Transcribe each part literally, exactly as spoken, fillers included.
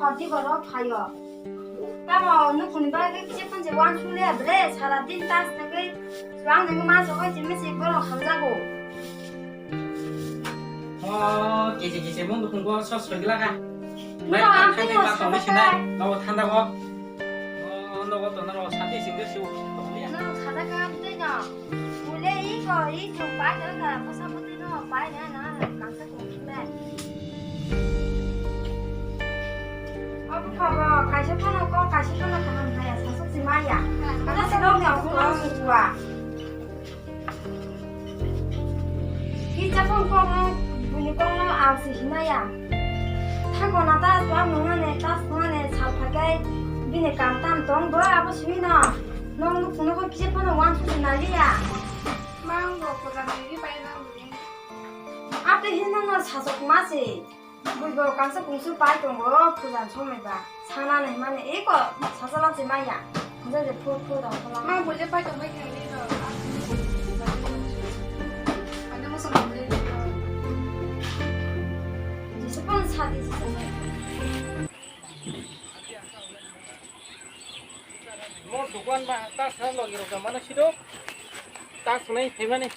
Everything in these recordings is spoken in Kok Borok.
Hoti boro phayo. Tamo nukuni bagwi kisa phone se wansuk le bre, sara din tas tagwi swang nang ma sokoi simi si borok hamjago. O kisi kisi mung bukung go sos soi gila ka. Bai ang thang thang ba tong sinai. Nogo thanda go. O nogo to naro sati sing de siu. Nang khada ka tei no. Ule i ko i thung pai no na, pasa puti no pai na na, kangsa kung le. Obo kha bo, kaisa phano kok, kaisa phano kaham haya, sasok se maya. Ada se rok ni obo ma sukwa. Ki chapang kok no, buni kok no ang se hinaya. Thago na ta tuang nungane, tas nungane, sal phagai, bini kam tam tong bo, abo sui no. Nong nuk nuk kisa phano wan su na liya. Mang bo ko jani ri pai na uri. Ate hinna no sasok ma se. Bui bo kangsa kungsu pai tongo, puja somoi ba. Sana nai mane eko sasa lam se maya. Kunja je phu phu da phala. Ma bui je pai tong bai thang ni do. Ane mo som le. Jisupon sadi jisupon. Mo dukan ba tas na logi rok mano sido. Tas nai themani.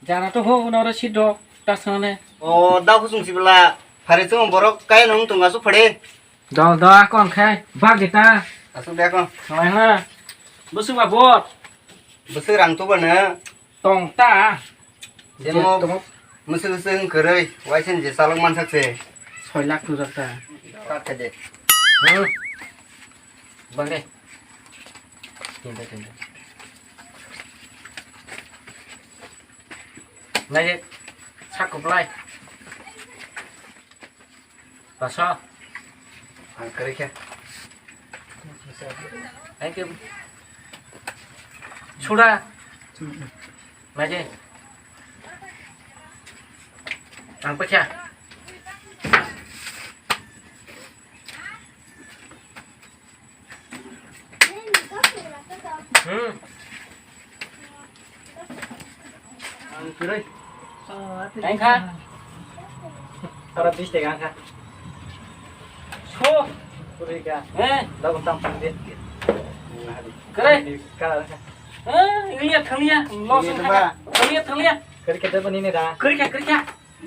Jana to ho, uno ro sidok, ta sane. O, da khusung sibla, phare chong borok kaya nung tung asu phare. Do, do, akon khai, bagi ta. Asu de akon. Samai ha. Busu ba bot. Busu rang tu bana. Tong ta. Demo, je, tong. Musul sung kwrwi, waisen je salok mansak se. Soi lakh tujak ta. Kak kede. Hmm. Bang de. Tinta, tinta. Nai je, sak kuplai. Paso. Ang kwrwi khe. Thank you. Sura. Maje. Ang pacha. Hmm. Ang kwrwi. Ang kha. Ora bis taka ang kha. So. Kwrwi kha. Eh? Dago tam pang de. Kwrwi. Kala kha. Eh, ini ya thangya. Lo sing kha. Thangya, thangya. Kwrwi kha de bani ne da. Kwrwi kha, kwrwi kha.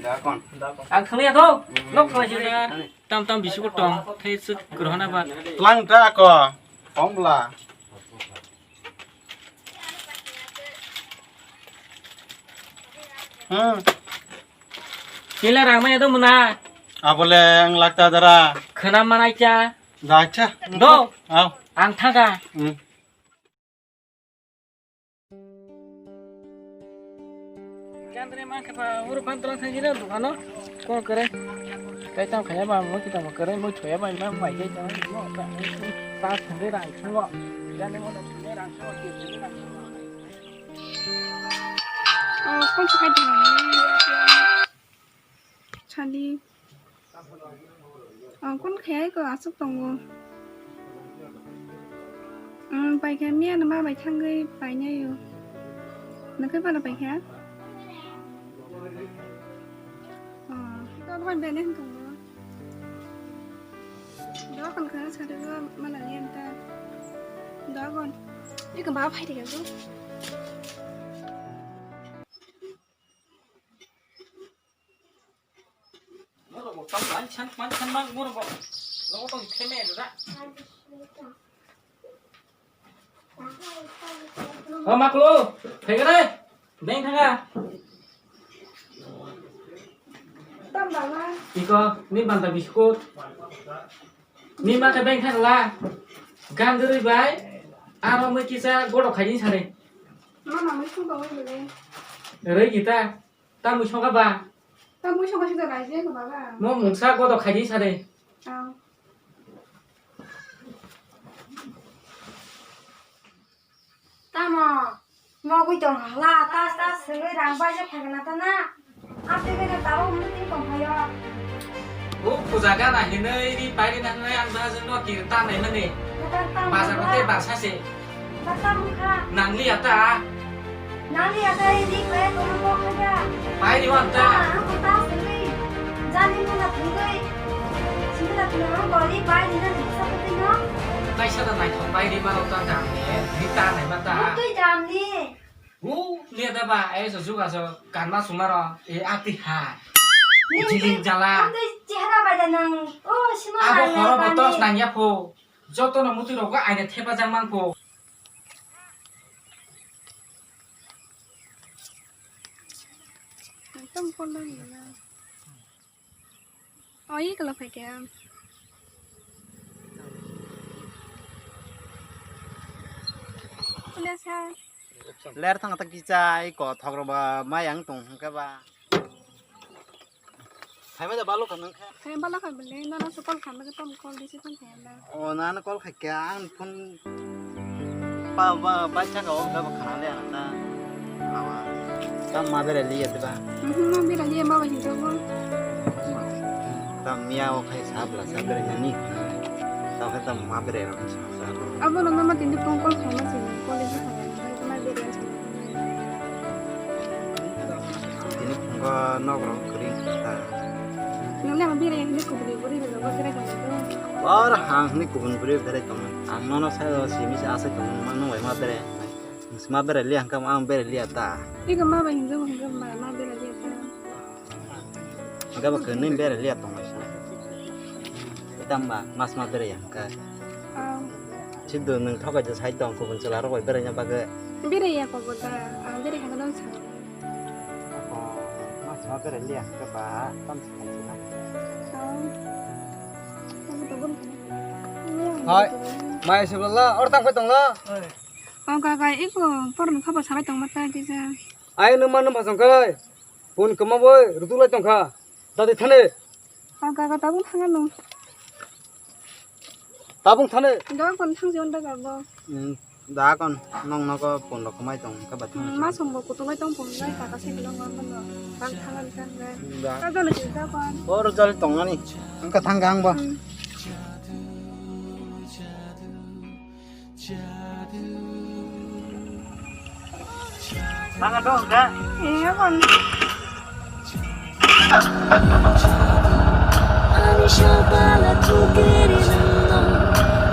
Da kon. Da kon. Ang thangya do. Nok thangya sini. Tam tam bisi ko tong. Thai sut kurhana ba. Tlang ta ko. Tong bla. Hmm. Chila rang maya do muna. Abole ang lakta dara. Khana manai cha. Da cha. Do. Au. Ang thaga. Hmm. Gandre ma khe pa uru pan tlang thang jina dukano. Ko kare. Kai tam khaya ba mo kita mo kare mo choya ba ma mai kai tam mo ta. Ta thang de rang thang go. Gandre mo ta thang de rang thang go. Oh, kon chakai dong. Sadi. Ang kon khaya ko aswk tongo. Ang paikha miya no ma bai thangwi painaio. Nokhe bana paikha. Oh, to hoi bene tongo. Dokan kha sadi go mana ni anta. Dogon. Iko ba phai de go. Norok bo tamo mansan mansan mang norok bo. Nogo tong theme da. O maklo, thegre, beng thaga. Tam baba. Iko, ni banta biskut. Ni ma khe beng thagla. Gan duri bai. Aro mui kisa godo khaini sare. Mama mui sung tongwi bole. Roi kita. Ta mui soka ba? Ta mui soka sida lai je ko baba. Mo mungsa godo khaidi sare. Tao. Tamo, mogwi tong hala, tas tas sengwi rang bai je phagna ta na. Ate bene tao mui tin tong phayo. O puja gana hinwi ri pairi nangnai ang ba jeng no kir ta nai mani. Bazar pate basa se. Nang liya ta. Nani akai ri kaya kono ko kaya. Pai ri wan ta. Ah, ang ko ta sengri. Jani mo na thungoi. Sini na thungoi ang bori pai ri na ni sa ko tino. Kaisa da nai thong pai ri ma rok ta jam ni. Ri ta nai ma ta. Mo tui jam ni. U, liya da ba, eh, so juga so, kan ma suma ro, eh, ati ha. Ni jiling jala. Ang tui chehra bai da nang. Oh, sima. Abo horo bo tos nang ya pho. Joto no muti rok aina thepa jang mang pho. Ekdom kolom gana. Oh, iya kalau pakai. Udah sah. Ler thang ta kicha iko thok rok ba mai ang tong hwnkhe ba. Phaima da balo kha nang kha. Khe balo kha bele, nana so call kha, nang tam call receive kha na. O nana call kha kya, ang phone pa, pa, bai saka o ga ba khana le ana ta. Awa. Tam ma bere liya te ba. Mhm, ma bere liya ma ba hinjo bo. Tam miya o khai sabla, sabla ni. Tam khe tam ma bere ro. Abo no mama tindi phone call khaima se, college khaima, ma bere. Tini phungo nok rok kwrwi ta. Nang le bere hini kubuni buri bere bere. Or hang hini kubun buri bere tong. Ang nono sa simi sa asa tong ma nung bai ma bere. Ma bere li ang kam ang bere li ata. Iko ma ba hinjo hinjo ma ma bere li ata. Hwnkhe bo kwnwi bere liya tonglaisa. Tamo ba mas ma bere ya hwnkhe. Aw. Sido nwng thokai je sai tong kubun chwla rok bai bere nya bagwi. Bere ya ko bo da, ang bere hwnkhe nang sa. Mas ma bere liya hwnkhe ba tam sa khai na. Aw. Hai, mai se bla, or tang phai tong la. O kaka, iko porno khabo salai tong ma ta kisa. Ai nwng ma nwng phasong khai. Pun kwma boi rutuk lai tongkha. Dadi thani. Ang kaka tabung thanga nung. Tabung thani. Dok kon thang jon daga bo. Hmm, da kon nong nogo pun rok kwmai tong kha ba thang. Hmm, ma sombo kutung lai tong pun lai kaka se kilo ngon bono. Bang thanga thang lai. Da. Ka dole se da kon. Bor jali tong ani. Ang ka thang gang bo. Hmm. Manga dong da. Iya kon. Ani shopala tukiri nang,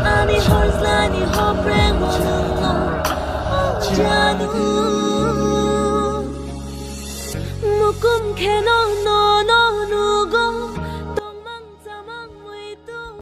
ani horslani hopreng nang, jadu. Mukum kheno no no.